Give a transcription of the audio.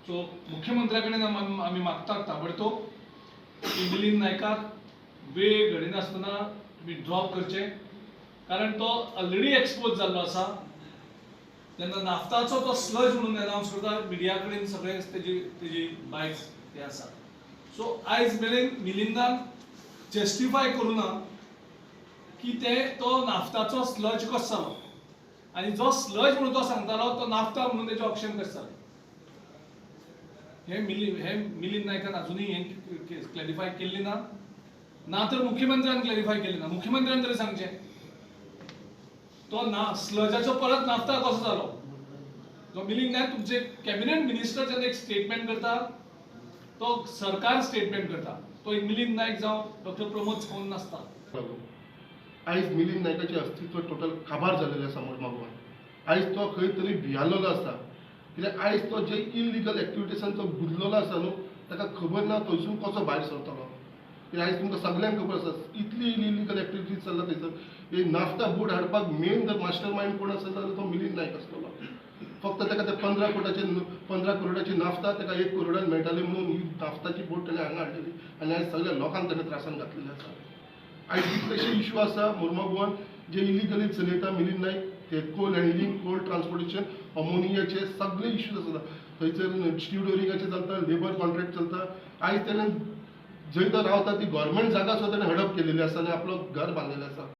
So मुख्यमंत्र्या कडेन आमी मागतात ताबडतोब की मिलिंद नायकाक वेळ घडिनासतना तुमी ड्रॉप करचें, कारण तो ऑलरेडी एक्सपोज जाल्लो आसा. जेन्ना नाफ्ताचो तो स्लज म्हणून अनावन्स करता, मिडिया कडेन सगळे तेजी बायट्स हे आसा. सो आयज मेरेन मिलिंदान जस्टिफाय करूं ना की ते तो नाफ्ताचो स्लज कसो जालो आनी जो स्लज म्हणून तो सांगतालो तो नाफ्ता म्हणून तेजें ऑक्शन कशें जालें. हे मिलिंद नायकान अजुनूय हें क्लॅरिफाय केल्लें ना, ना तर मुख्यमंत्र्यान क्लॅरिफाय केलें ना. मुख्यमंत्र्यान तरी सांगचें तो ना स्लजाचो परत नाफ्ता कसो जालो. जो मिलिंद नायक तुमचे कॅबिनेट मिनिस्टर जेन्ना एक स्टेटमेंट करता तो सरकार स्टेटमेंट करता, तो एक मिलिंद नायक जावं डॉक्टर प्रमोद सावंत नासता. आयज मिलिंद नायकाचें अस्तित्व टोटल काबार जालेलें आसा मोरमागोवान. आयज तो खंय तरी भियालेलो आसा, कित्याक आयज तो जे इलिगल एक्टिविटीसान तो गुदलेलो आसा न्हू, ताका खबर ना थंयसून कसो भायर सरतलो. कित्याक आयज तुमकां सगल्यांक खबर आसा इतली इलिगल एक्टिविटीज चल्ला थंयसर. एक नाफ्ता बोट हाडपाक मेन जर मास्टर मायंड कोण आसा जाल्यार तो मिलिंद नायक आसतलो. फक्त ताका ते 15 करोडाची नाफ्ता ताका 1 करोडान मेळटाली म्हणून ही नाफ्ताची बोट ताणें हांगा हाडलेली आनी आयज सगळ्या लोकांक ताणें त्रासान घातलेले आसा. आयज कितलेशे इशू आसा मोरमागोवान जे इलिगली चलयता मिलिंद नायक, ते कोल हँडलिंग, कोल ट्रान्सपोर्टेशन, अमोनियाचे सगळे इश्यूज आसा थंयसर, स्टिवडोरिंगाचे चलता, लेबर कॉन्ट्रॅक्ट चलता. आयज ताणें जंय तो रावता ती गव्हर्मेंट जागा सुद्दां ताणें हडप केलेली आसा आनी आपलो घर बांदलेलें आसा.